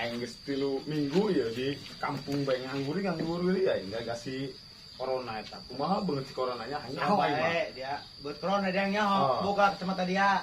Aing geus 3 minggu ya di kampung bae nganggur nganggur ya aing gak si corona eta. Kumaha beungeut si coronanya aing nyaho aing mah. Dia buat corona dia nyaho, Oh. buka kacamata dia.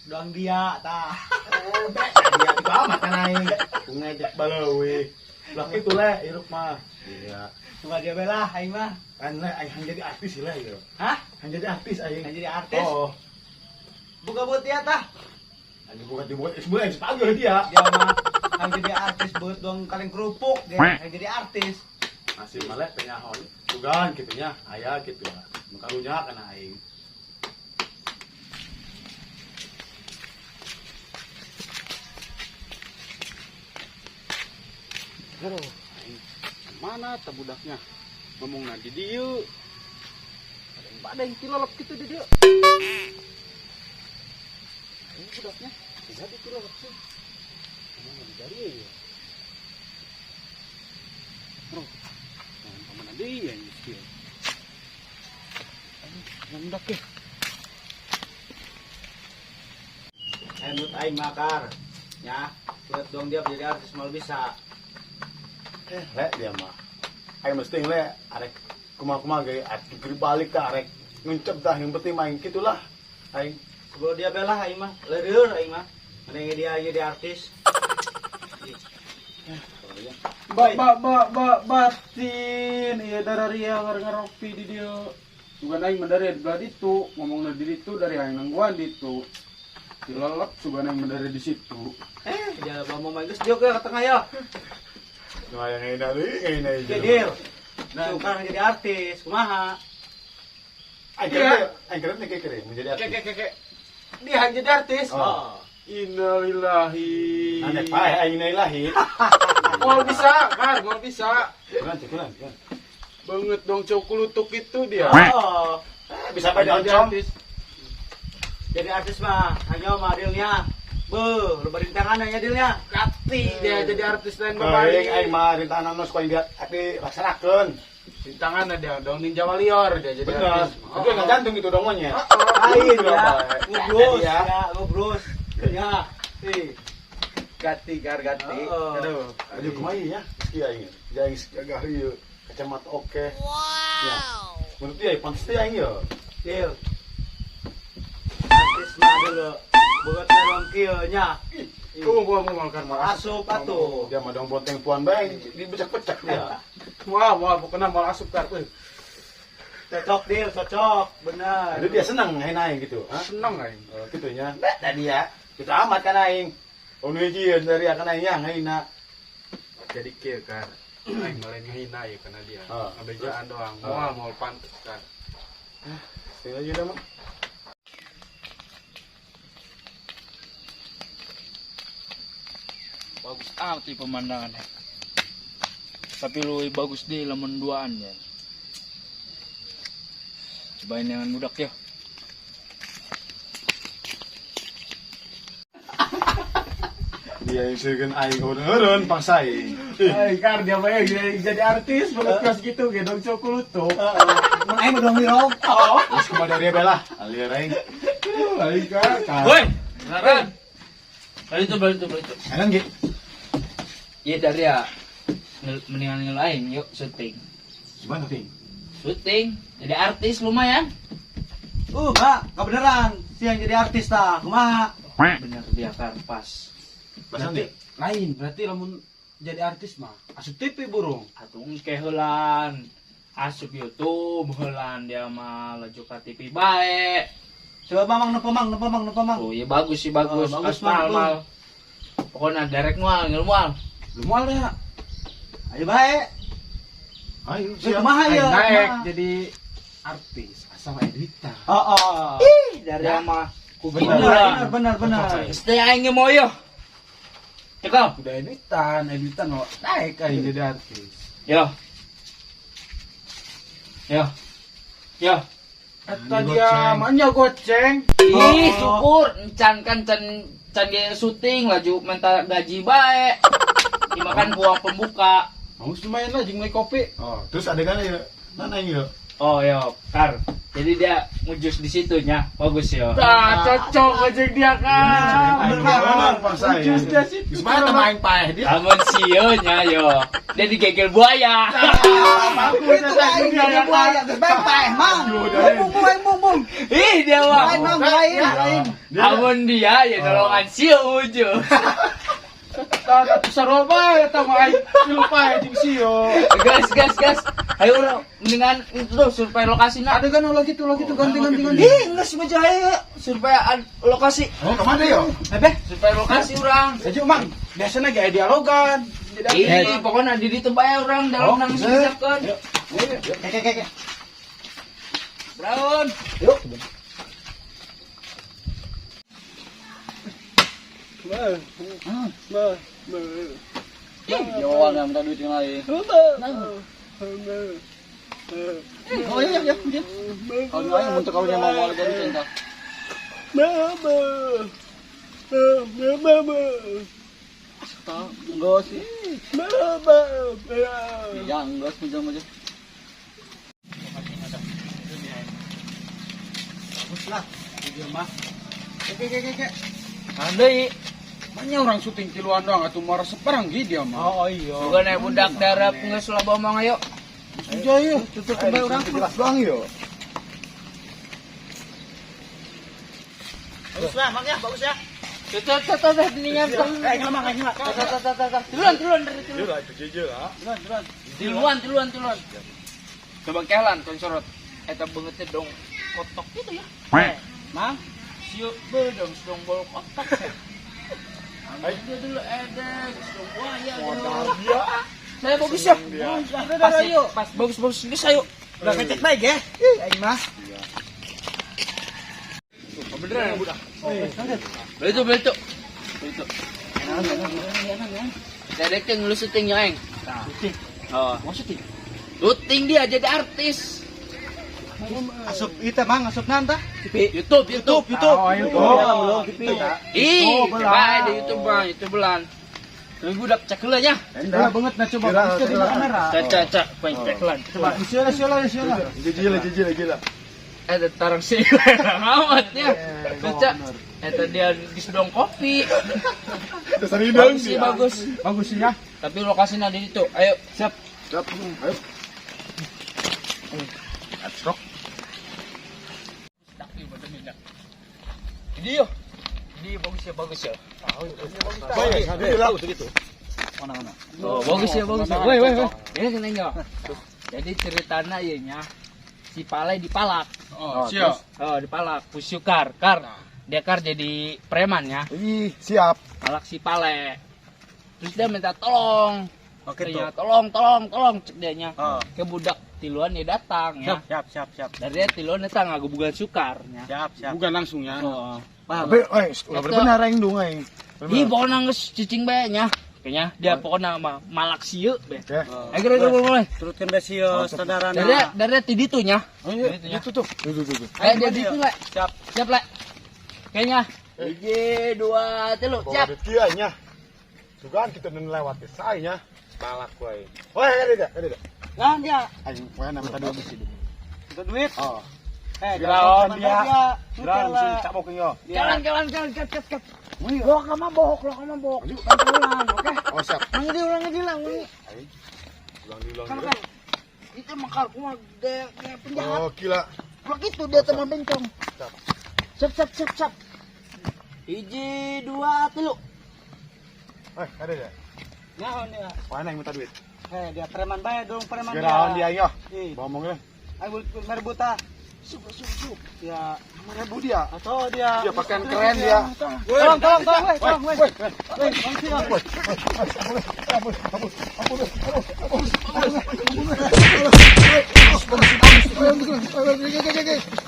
Doang dia tah. Dia itu amat kan aing. Ku ngejek baleuwih. Lah kitu le hirup mah. Iya. Cuma dia belah aing mah. Kan le aing hayang jadi artis le ieu. Hah? Hayang jadi artis aing. Hayang jadi artis? Oh. Buka buat dia tah. Aing buka dibuat sebenarnya aing sepageuh dia. Dia mah hayang jadi artis buat doang kaleng kerupuk dia. Hayang jadi artis. Masih malah penyaho bukan gitu nya aya gitu lah. Nu karunya kana aing. Aduh, aing mana tah budaknya? Ngomongna di dieu. Ada yang tilolop gitu di dieu. Ini budaknya tidak ditilolop sih. Ngomongna di dieu ya. Bro, jangan kemana dia ini sih. Aduh, ngendak ya. Menurut aing makar. Ya, buat dong dia jadi artis mal bisa. Le dia mah. Aing mesti le arek kumaha-kumaha ge arek jungkir balik tah arek ngencep tah yang penting main gitulah. Aing sebelum dia belah aing mah leureur aing mah. Mending dia jadi artis. Ba ba ba ba batin ieu darah ria ngaropi di dieu. Sugan aing mah dari belah ditu, ngomongna di ditu dari aing nangguan ditu. Dilelep sugan aing mah dari di situ. Dia bawa main geus dieu ke tengah ya. Nu aya ngehina deui, ngehina deui. Oke, deal. Nah, sekarang jadi artis, kumaha? Aing kira, aing kira nih kira menjadi artis. Ke ke ke. Dia hanya jadi artis. Oh. Innalillahi. Aneh pae aing innalillahi. Moal bisa, kan, moal bisa. Kurang, kurang, kurang. Banget dong cowok kulutuk itu dia. Oh. Bisa pae Jadi dioncom. artis. Jadi artis mah, hanya mah dealnya. Beuh, lu rintangan hanya dealnya. Kati dia jadi artis lain babari. Aing aing mah rintangan nu suka dia dilaksanakeun. Rintangan ada dong Ninja Warrior dia jadi Bener. artis. Itu nggak jantung itu dongonya. Lain ya. Iya. Ngubrus ya, ngubrus. Ya. Ih. Gati gar gati. Oh. Aduh. Aduh kumaha ya? Geus aing. Dia aing gagah ieu. Kacamata oke. Ya. Menurut dia pantes teh aing ieu. Deal. Artis mah dulu. Buat dong kieu nya. Tunggu gua mau makan mau Asup atuh. Dia mah dong bonteng puan bae dibecek-becek dia. Wah, wah, pokoknya mau asup kar. Cocok deal, cocok. Benar. Jadi dia senang aing aing gitu. Hah? Senang aing. Oh, gitu nya. Nah, tadi ya. Kita amat kan aing. Oh nu hiji dari akan aing yang aing. Jadi kieu kan. Aing malah ngehina ya karena dia. Oh. Ngabejaan doang. Oh. Moal moal pantes kan. Tinggal aja dah mah. Bagus amat nih pemandangannya. Tapi lu bagus deh lamun duaan ya. Cobain yang budak ya. Dia yang seukeun aing eureun paksa aing. Aing kar dia mah jadi artis banget kelas gitu ge dong cowok kulutuk. Mun aing mah dong wirog. Oh. Geus kumaha dari belah. Alir aing. Aing kar. Woi, beneran. Balik tuh, balik tuh, balik tuh. Enak ge. Iya dari ya. Mendingan ngel aing yuk syuting. Gimana ting? Syuting, jadi artis lumayan. Kak, kebeneran si yang jadi artis tah, kumaha? Bener dia kar pas. Berarti lain, berarti lamun jadi artis mah asup TV burung. Atuh engke heulan. Asup YouTube heulan dia mah laju ka TV bae. Coba mamang nempo mang, nempo mang, nempo mang. Oh iya bagus sih bagus. Oh, bagus, Aspal, Mang. mal. Pokoknya direct mual, ngel mual. Lu mual ya. Ayo bae. Ayo Siap. siap. Kumaha Aing ya? naik Kumaha? jadi artis asal Edwita. Oh, oh. Ih, dari sama Benar, benar, benar, benar. Stay aing ge moyo. Cekal. Udah Edwitan, Edwitan mau naik aing jadi artis. Yo. Yo. Yo. Eta dia mah goceng. Ih, syukur encan kan can can ge syuting laju minta gaji bae. Dimakan uang pembuka. Mau lumayan lah jeung beli kopi. Oh, terus adegan ieu. Mana ieu? Oh, yo, kar. Jadi dia ngujus di situ nya. Bagus ya. Nah, cocok aja dia kan. Bener bangsa ya. Ngujus dia situ. Geus bae teh main paeh dia. Lamun sieun nya yo. Dia digegel buaya. Itu aing jadi buaya geus bae paeh mang. Bung bung bung bung. Ih dia mah. Lain mang lain lain. Lamun dia ya nolongan sieun ujung. Tah atuh sarua bae eta mah aing tilu paeh jeung sio. Gas gas gas. Ayo urang mendingan itu tuh survei lokasi nah. Adegan ulah gitu, ulah gitu, ganti ganti ganti. Ih, geus meja ayo survei lokasi. Oh, kemana yo? Beh, Survei lokasi urang. Sejuk mang, biasanya gak dialogan. Ih, pokoknya di ditu bae urang dalam nang disiapkeun. Keke keke. Brown. Yuk. Jawa nggak minta duit yang lain. Oh iya iya iya. Kalau lain untuk kau yang mau mau lagi cinta. Tahu enggak sih. Ya enggak sih macam macam. Bagus lah, video mah. Oke oke oke. Andai Banyak orang syuting tiluan doang atuh mau resep barang gitu dia mah. Oh iya. juga naik budak darap geus loba omong ayo. Iya iya, tutup bae urang. Jelas doang yo. Bagus lah, Mang ya, bagus ya. Tutup tutup tutup mendingan. Eh, ngelemang, ngelemang. Tiluan tiluan dari tiluan. Yo lah jujur lah. Duluan, duluan. Tiluan tiluan tiluan. Coba kelan kon sorot. Eta beungeutnya dong kotok gitu ya. Mang, Sieu bedong sedong bol kotak. Dia dulu ada sedong buaya. Dia. Saya bagus ya. Pas pas bagus bagus geus ayo. Udah kecek baik ya. Ih aing mah. Beneran budak. Beli itu beli itu. Beli itu. Directing lu syuting ya, Eng. Syuting. Oh, mau syuting. Syuting dia jadi artis. Asup ieu teh mang asup nanta. YouTube, YouTube, YouTube. Oh, YouTube. Ih, coba di YouTube bang, YouTube belan. Tapi budak cek heula nya. Udah banget nah coba bisa di kamera. Cek cek cek, poin cek heula. Coba sio lah sio lah sio lah. Gila gila gila. Eh, tarang sih amat ya. Cek. Eta dia di sedong kopi. Terus dong Bagus sih, bagus. Bagus sih ya. Tapi lokasinya di situ. Ayo. Siap. Siap. Ayo. Ini yo. Ini bagus ya, bagus ya. Baik, gila gitu. Oh, bagus ya, bagus ya. Woi, woi, woi. Ini kena yo. Jadi ceritanya ieu nya si Pale dipalak. Oh, siap. Oh, dipalak Pusyukar, kar. Dia kar jadi preman ya. Ih, siap. Palak si Pale. Terus dia minta tolong. Oke Katanya, tuh. tolong, tolong, tolong cek dia nya. Oh. Ke budak tiluan dia datang ya. Siap, siap, siap, siap. Dari dia tiluan datang ngagebugan Sukar nya. Siap, siap. Bukan langsung ya. Oh. Paham. Tapi, eh, ulah bener aing dung aing. Ih, pokoknya geus cicing bae nya. Kayaknya dia pokoknya mah malak sieuk bae. Oke. Ayo kira mulai. Turutkan besio saudarana. Dari dia ti ditu nya. Oh, iya, itu tuh. Tuh, tuh, tuh. Eh dia ditu le. Siap. Siap le. Kayaknya. 1, 2, 3, siap. Bawa duit kieu nya. Dugaan kita nu lewat ke saya nya. Malak wae. Woi, ada tidak? Ada tidak? Nah, dia. Aing poe na minta duit. Minta duit. Oh. Eh, Geraon jangan dia. dia. Geraon sih cabok yo. Jalan jalan jalan kat kat kat. Lo kamu bohong, lo kamu bohong. Ulang, oke? Oh, siap. Ulang di, ulang di, ulang di. Aing. Ulang diulang. Kan kan. Itu makar kumaha dia penjahat. Oh, gila. Kalau gitu dia teman bencong. Siap. Siap, siap, siap, siap. 1, 2, 3. Eh, ada tidak? Naon dia? Poe na minta duit. Eh, dia preman bae dong, preman Geraon dia yo. Ih. Ngomongnya. Ayo merebuta. Sup, sup, sup. Ya, Merebu dia. atau dia. Dia pakaian keren dia. Tolong, tolong, tolong, weh, tolong, weh. Weh, bang sih.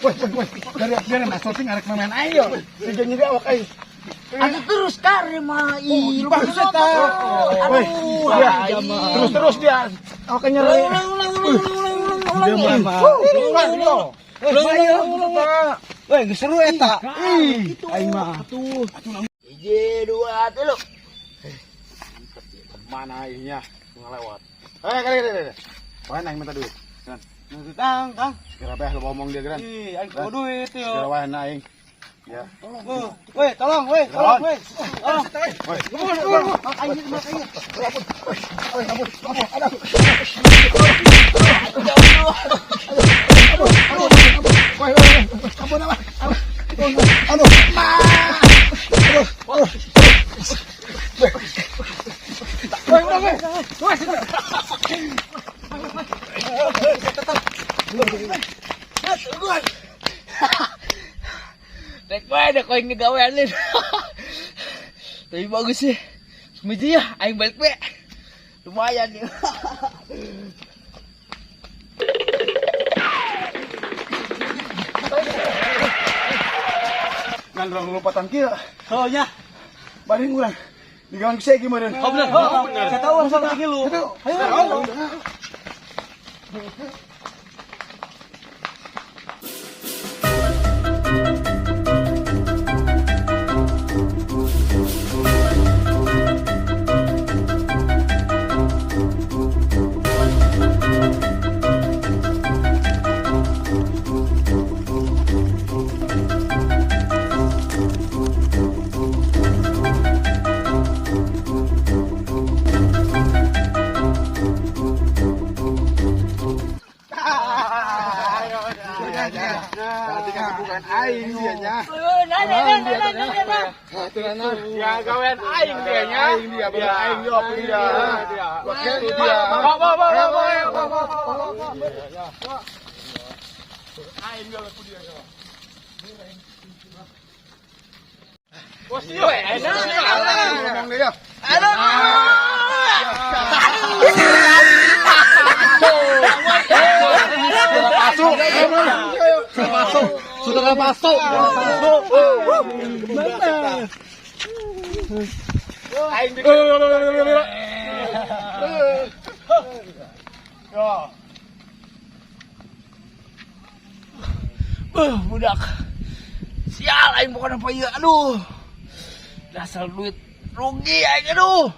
Woi, woi, woi. Dari mas syuting arek main ayo. Tiga nyeri awak aing. Aduh terus karma ih. Bagus eta. Woi, dia terus terus dia. Awaknya nyeri. Ulang, ulang, ulang, ulang, ulang, ulang. Ulang, ulang. Weh, geus seru eta. Ih, aing mah. 1, 2, 3. Kemana aingnya? Ngelewat. Eh, kali kali kali. Poe aing minta duit. Nah, Kang, Kang. Segera bae lo ngomong dia geran. Ih, aing bawa duit yo. Segera wae na aing. Ya. Tolong, weh, tolong, weh, tolong, weh. Tolong. Woi. Aing, aing. Rek bae dah kau yang ngegawean lin. Tapi bagus sih. Semeja ya, aing balik be. Lumayan nih. Ngan urang lompatan kieu. Oh nya. Banding urang. Digawan ku segi meureun. Oh bener. Oh, bener. Saya tahu langsung lagi lu. Ayo, ayo. Berarti kan bukan aing dia nya. Ya gawean aing dia nya. Aing dia, bukan aing dia, apa dia. Pakai dia. Bawa bawa bawa bawa bawa. Aing dia laku dia. Bos yo enak. Ngomong dia. Sudah masuk. Sudah masuk. Aing dia. Yo. Beuh, budak. Sial aing bukan apa ieu. Aduh. Dasar duit rugi aing aduh.